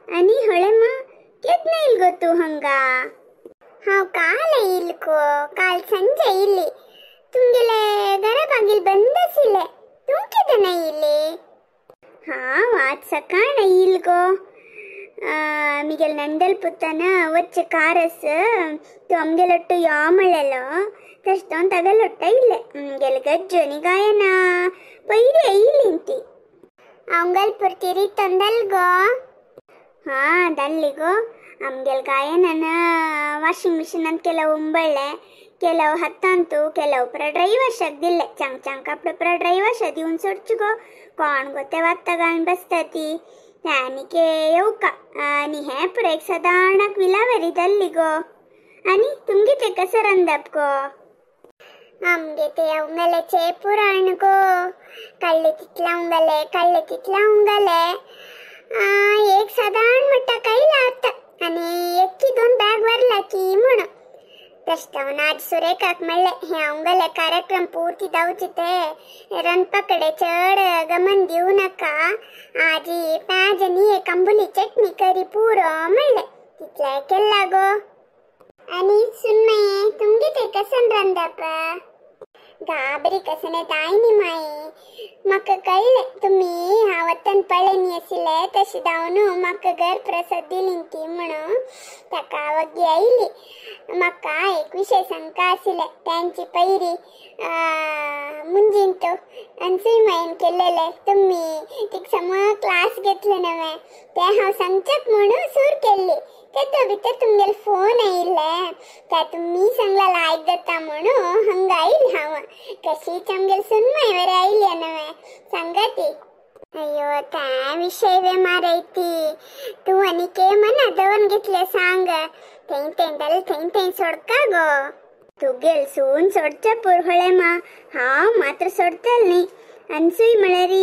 आनी हळेमा केन्ना येयल गो तूं हंगा? हांव काल येयल गो, काल संजे येयली. तुमगेले घरा बागील बंद आशिल्ले, तूं केन्ना येयली? हांव आज सकाळ येयल गो. मिगेल नंदल पुताನ वच्चे कारस तूं आमगेलೊಟ್ಟು ಯಾ म्हणलेलो तशें हांव तागेलोट्ट येयलें. आमगेले गज्जोनी गायना पयली येयली ती. अवंगल पुरतीरी तंदल गो? हां दल्ली गो. आमगेल गायनन वाशिंग मिशिनांत ಕೆಲವು ಉಂಬಳ್ಳೆ, ಕೆಲವು ಹತ್ತಂತು, ಕೆಲವು ಪುರ ಡ್ರೈ ವಾಶಾಗ ದಿಲ್ಲೆ. ಚಾಂಗ್ ಚಾಂಗ್ ಕपडे ಪುರ ಡ್ರೈ ವಾಶ दिवन सोडचे गो. कोण गो ते वात्ता घालून बसता ती आनीक येवका. आनी हें पुरो एक सादारणाक विलावेरी धरली गो. आनी तुमगे तें कसं रांदप गो? आमगे ते उंगल्याचे पुराण गो. काडले तितले उंगले, काडले तितले उंगले. एक सादारण म्हणटा काय आतां आनी एक की दोन बॅग व्हरला की म्हणून. तशें आज सुरेखाक म्हणलें हें उंगले कार्यक्रम पुर्ती जावचे ते रांदपा कडेन चड गमन दिवं नाका, आजी प्याज आनी एक आंबुली चटणी करी पुरो म्हणलें. तितलें केलां गो. आनी सुनमाये तुमगे तें कसन रांदप? गाबरी कसने दायनी माई, म्हाका कळ्ळें तुमी हांव वतन पळयनी आशिल्लें तशें जावन म्हाका घर प्रसाद दिली ती म्हणून ताका वग्गी आयली. म्हाका एक विशय सांगता आशिल्लें. तांची पयरी मुंजींत अनसूय माईन केल्लेलें तुमी तिका सम क्लास घेतले नवें तें हांव सांगच्याक म्हणून सूर केल्ली. तेदो भितर तुमगेलो फोन आयिल्ले त्या तुमी सांगला लायक जाता म्हणून हांगा आयली हांव. कशीच आमगेली सुनमाय वरी आयली नवें सांगा ती. अय्यो त्या विशय वे मारयती तूं आनी के मना दवरून घेतलें सांग. थंय थंय जाल्यार थंय थंय सोडका गो. तुगेल सून सोडचे पुरहोळे मा, हांव मात्र सोडतल न्ही. अनसूय म्हळ्यार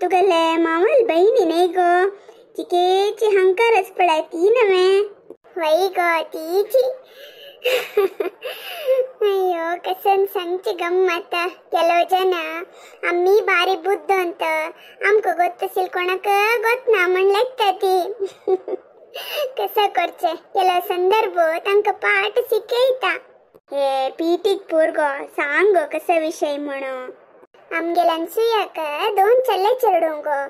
तुगेले मावल बहिणी न्हय गो, चिकेची हंकारच पळय ती नवें. वय गो तीची. अय्यो कसन सांगची गम्मत. ಕೆಲವು ಜನ आम्ही बारी बुद्ध ಅಂತ आमकां ಗೊತ್ತಸಿಲ್ कोणाक गोतना म्हण लेखता ती. कसं करचें ಕೆಲವು संदर्भ तांकां पाठ शिकयता. हे पीटीक पोरगो सांग गो कसो विशय म्हणून. आमगेल्या अनसुयाक दोन चले चेडूं गो.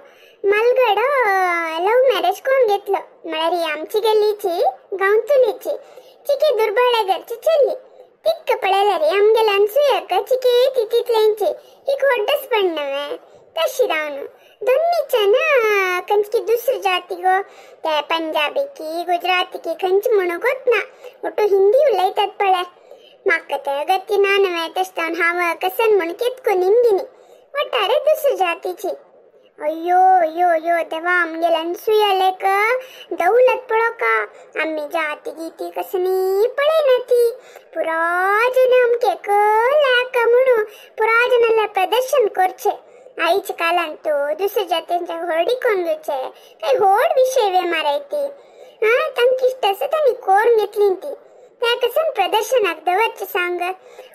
मलगडो लव मॅरेज कोण घेतलो म्हळ्यार ही आमची गल्लीची गांवतुलीची चिके दुर्बळ घरची चली. तिक्क पळयल्यार आमगेल्या अनसुयाक चिके ती तितल्यांची ही होड्डस पण नवें. तशी जावन दोन्नीच्यान खंयची दुसरी जाती गो, ते पंजाबी की गुजराती की खंयची म्हणूं गोतना ಒಟ್ಟು हिंदी उलयतात पळय. म्हाका ते गती ना नवें. तशें जावन हांव कसन म्हण केतको निमगिनी वट्टारे दुसरी जातीची. अय्यो अय्यो अय्यो देवा आमगेल्या अनसुयालेक दौलत पळोवका. आमी जाती गीती कसनी पळयना ती. पुरा जन आमके कलाक म्हणून पुरा जनाला प्रदर्शन करचें. आयच्या कालांत तूं दुसऱ्या जातींच्या होडी कोण घेवचे काय होड विशय वे मारायती. हां तांकां इश्ट आसा तांणी कोरून घेतली ती. त्या कसन प्रदर्शनाक दवरचें सांग.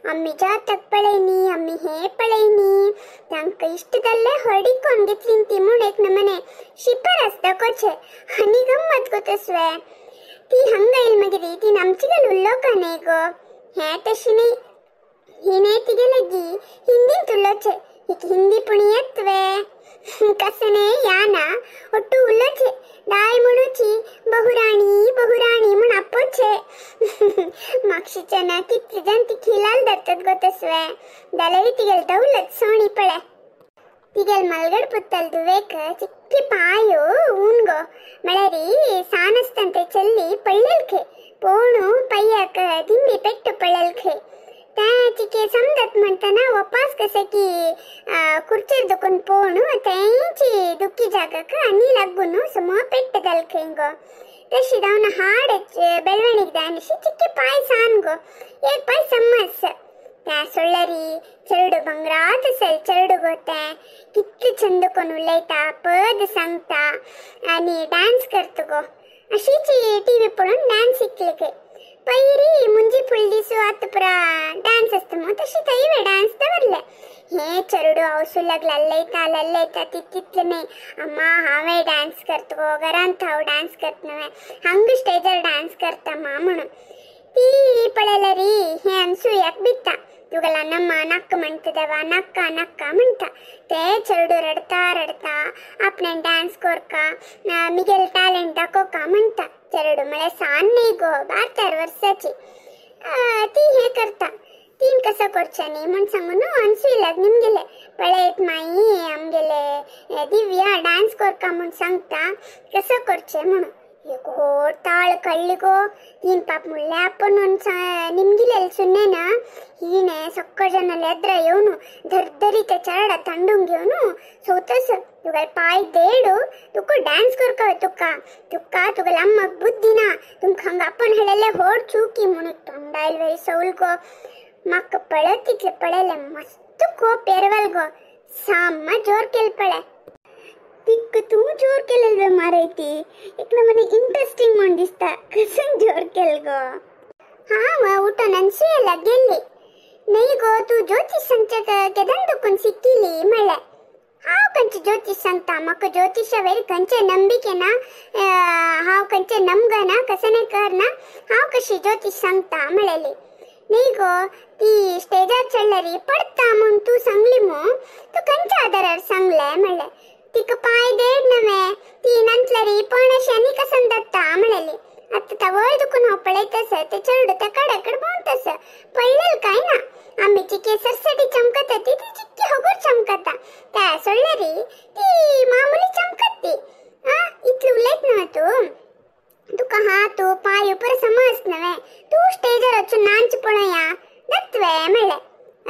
आमी जातक पळयनी, आमी हें पळयनी, तांकां इश्ट जाल्लें होडी कोण घेतली ती म्हूण एक नमने शिफारस दाखोवचें आनी गम्मत गो तसवें. ती हांगा येयल मागीर ती आमची गल उलोवका न्हय गो. हें तशें न्ही, हिणें तिगे लागीं हिंदींत उलोवचें. हिका हिंदी पूण येत वे कसने या ना ಒಟ್ಟು ಉಲ್ಲೋಚೆ ದಾय म्हणूची बहुराणी बहुराणी म्हूण आपोवचें. मागशीच्यान कितले जाण ती खिलाल धरतात गो तसवें. जाल्यार तिगेली दौलत सोणी पळय. तिगेल मलगड पुत्तल दुवेक चिक्की पायो ऊन गो म्हळ्यार सान आसतना ते चल्ली पडलेल खंय पोणू पय्याक दिंबी पेट्ट पडलेल खंय. त्या चिके समजत म्हणटना वपास कशें की खुर्चेर दुखून पोवणू तेंची दुखी जागाक आनी लागून सम पेट्ट जालें खंय गो. तशी जावन हाड बेळवणीक जाय अशी चिक्की पांय सान गो, एक पांय समज. त्या सोडल्यार चेडू भांगरात असेल चेडू गो तें कितलें छंद कोण उलयता, पद सांगता आनी डांस करता गो. अशीच टी व्ही पळोवन डांस शिकले खंय. पयरी मुंजी फुडली आतां पुरा डान्स आसता मग तशी थंय डान्स दवरले. हे चेडू हांव लागला लल्लयता लल्लयता तितले न्ही अम्मा हांवें डान्स करता गो घरांत हांव डान्स करता न्हय हांगा स्टेजार डान्स करता मा म्हणून ती पळयल्यारी हे अनसुयाक बिता तुगेला नम्मा नक्क म्हणटा देवा नक्का नक्का म्हणटा. ते चेडू रडता रडता आपणे डान्स कोरका मिगेल टॅलेंट दाखोवका म्हणटा. चेडू म्हळ्यार सान न्ही गो 12 वर्साची ती हे करता तीन कसं करचें न्ही म्हूण सांगून अनसुयाक निमगेले पळयत माई आमगेले दिव्या डान्स कोरका म्हूण सांगता कसं करचें म्हणून. एक होड ताळ कळ्ळी गो तीन पाप म्हणलें आपण निमगिलेल सुन्नेना हिणे सक्कळ जन एದ್ರ येवन धरधरीत चरडा थंडून घेवन सोतस तुगेले पाय देಡು तुका डान्स करका तुका तुका तुगेले अम्माक बुद्धी ना तुमकां हांगा आपण हाडलेले होड चुकी म्हणून तोंडायल वेरी सौल गो. म्हाका पळत तितले पळयलें मस्त कोप एरवल गो साम्मा जोर केल पळे तिक्क तूं जोर केलेल मारयती एक नमने इंट्रेस्टिंग म्हूण दिसता कसं जोर केल गो. हांव उठून अनसुयाला गेल्ली न्ही गो तूं ज्योतिश सांगच्या केदन दुखून शिकिली म्हणलें. हांव खंयचें ज्योतिश सांगता म्हाका ज्योतिशा वयर खंयचे नंबिके ना हांव खंयचे नमगना कसं नाही करना हांव कशी ज्योतिश सांगता म्हणलेली. न्ही गो ती स्टेजार चडल्यारी पडता म्हूण तूं सांगली मू तूं खंयच्या आदारार सांगलें म्हणलें. तिका पाय देड नवे ती नंतलरी पण अशी आनी कसन दत्ता म्हणलेली. आतां तवळ दुखून हांव पळयत आसा ते चेडू त्या कडेकड भोंवत आसा पळयलें काय ना आमी चिके सरसटी चमकता ती ती चिक्की हगूर चमकता त्या सोडल्यारी ती मामुली चमकत ती आ इतली उलयत न्हय तूं तुका हा तूं पांय पर समज नवे तूं स्टेजार वचून नाच पळोवया दत्तवे म्हणलें.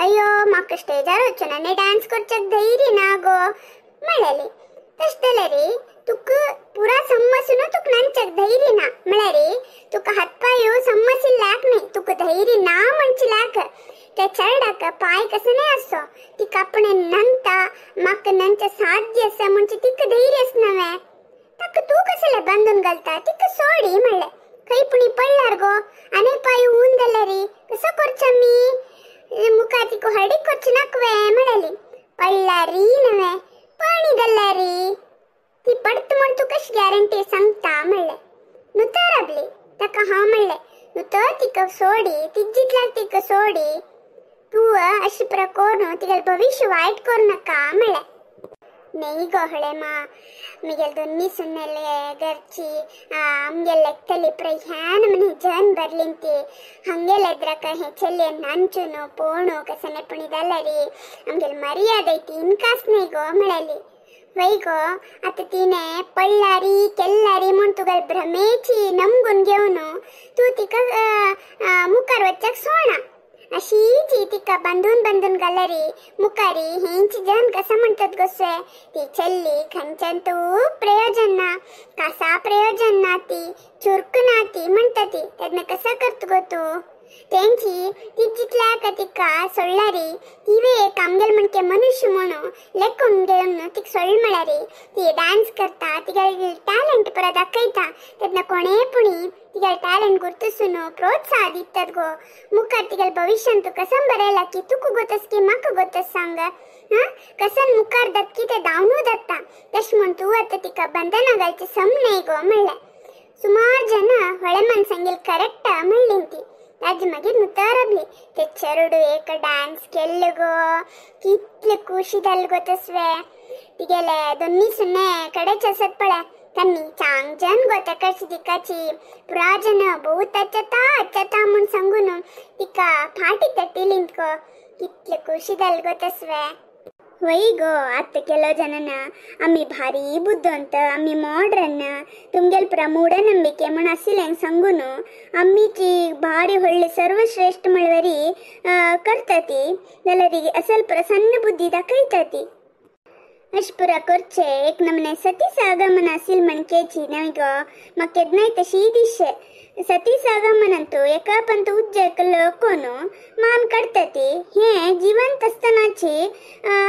अय्यो म्हाका स्टेजार वचून आनी डान्स करच्याक धैर्य ना गो म्हणलेली. तशें जाल्यार तुका पुरा समजून तुका नाचच्याक धैर्य ना म्हळ्यार तुका हातपायो समजिल्ल्याक न्ही तुका धैर्य ना म्हणचिल्याक त्या चेरडाक पांय कसो न्हय आसो तिका आपणे नंता म्हाका नंच साध्य आसा म्हणजे तिका धैर्य आसा नवे ताका तूं कसलें बांदून घालता तिका सोडी म्हणलें. खंय पुणी पडल्यार गो आनी पांय हून जाल्यार कसो करचो आमी मुखार तिका हळडीक करचें नाका वे म्हणलेली. पडल्यारी नवे पाणी जाल्यारी ती पडत म्हूण तूं कशी गॅरंटी सांगता म्हणलें. नुतर राबली ताका हांव म्हणलें नुतर तिका सोडी तिजितल्याक तिका सोडी तूं अशी प्र करून तिगेलें भविश्य वायट करूं नाका म्हणलें. न्ही गो हळे मा मिगेल दोन्ही सुन्नेले घरची आमगेले लेखतली प्र ह्या नमने जन बरलिंती हंगेले एद्राक हे चेल्ले नांचून पोणू कसने पुणी जाल्यारी आमगेले मर्यादा ಐತಿ इनकास न्ही गो म्हणलेली. वय गो आतां तिणें पडल्यारी केल्ल्यारी म्हूण तुगेले भ्रमेची नमगून घेवन तूं तिका मुखार वचच्याक सोडना अशीची तिका बांदून बांदून घाल्यारी मुखारी हेंची जन कसं म्हणतात गोसवे ती चल्ली खंयच्यान तूं प्रयोजन ना कासा प्रयोजन ना ती चुरक ना ती म्हणटा ती तेन्ना कसं करता गो तूं तेंची ती जितल्याक तिका सोडल्यारी तिवे एक आमगेले म्हणके मनुष्य म्हणून लेखून घेवन तिका सोडली म्हळ्यारी ती डान्स करता तिगेले टॅलंट परत दाखयता तेन्ना कोणेय पुणी तिगेले टॅलंट गुर्तसून प्रोत्साह दितात गो मुखार तिगेले भविश्यान तूं कसं बरयलां की तुका गोतस की म्हाका गोतस सांग हां कसन मुखार दत्त की ते धांवनू दत्ता तशें म्हूण तूं आतां तिका बंधनां घालचें सम न्हय गो म्हणलें. सुमार जन होळे मन सांगेल करेक्ट म्हणली ती. ताजे मागीर नुतर राबली ते चेरडू एक डान्स केल्ले गो कितले खुशी जाले गो तसवे तिगेले दोन्ही सुने कडेच आसत पळय तांणी चांग जन गो तेकाची तिकाची पुरा जन बहुत अच्छता अच्छता म्हूण सांगून तिका फाटी तटिलींत गो कितले खुशी जाले गो तसवे. वय गो आतां केलो जनना आमी भारी बुद्धवंत आमी मॉडर्न तुमगेले पुरा मूढनंबिके म्हूण आशिल्लें सांगून आमीची भारी व्हडली सर्वश्रेष्ठ म्हणल्यारी करता ती जाल्यार असल प्रसन्न बुद्धी दाखयता ती. अशें पुरा करचे एक नमने सती सागमन असील म्हणकेची नवी गो म्हाका केन्नाय तशी दिशे. सती सागमनंतू एका पंत उज्जक लोकोनु मान काडटती हे जिवंत आसतनाची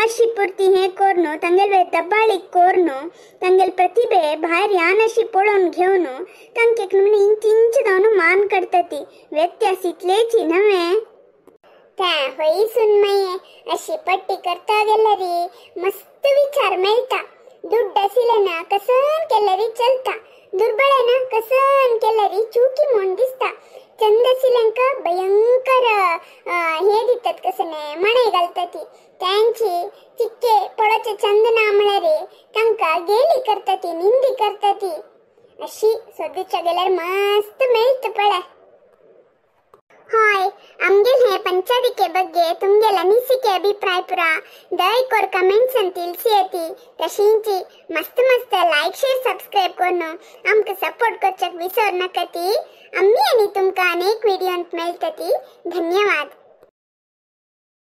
अशी पुरती हे कोरनु तांगेले दबाळीक कोरनु तांगेले प्रतिभे भायर यान अशी पळोवन घेवन तांकां एक नमूने इंच इंच जावन मान काडटती. व्यत्यास इतलेची नवे. त्या होय सुनमये अशी पट्टी करता गेल्यारी मस्त विचार मेळटा. दुड्ड आशिल्लें कसन केल्यारी चलता, दुर्बळेन कसन केल्यारी चुकी म्हूण दिसता. चंद आशिल्ल्यांक भयंकर हे दितात कसने मणे घालता ती तांची चिक्के पळोवचे चंद ना म्हळ्यार तांकां गेली करता ती, निंदी करता ती. अशी सोदीच्या गेल्यार मस्त मेळटा पळय. हाय आमगेल हे पंचादिके ಬಗ್ಗೆ तुमगेल अनिसिके अभिप्राय पुरा दय कोर कमेंट्स ತಿಳಿಸಿಯತಿ. तशींची मस्त मस्त लाईक शेअर सबस्क्राईब करून आमकां सपोर्ट करच्याक विसर नाकाती. आम्ही आणि तुमकां अनेक व्हिडिओंत मेळटती. धन्यवाद.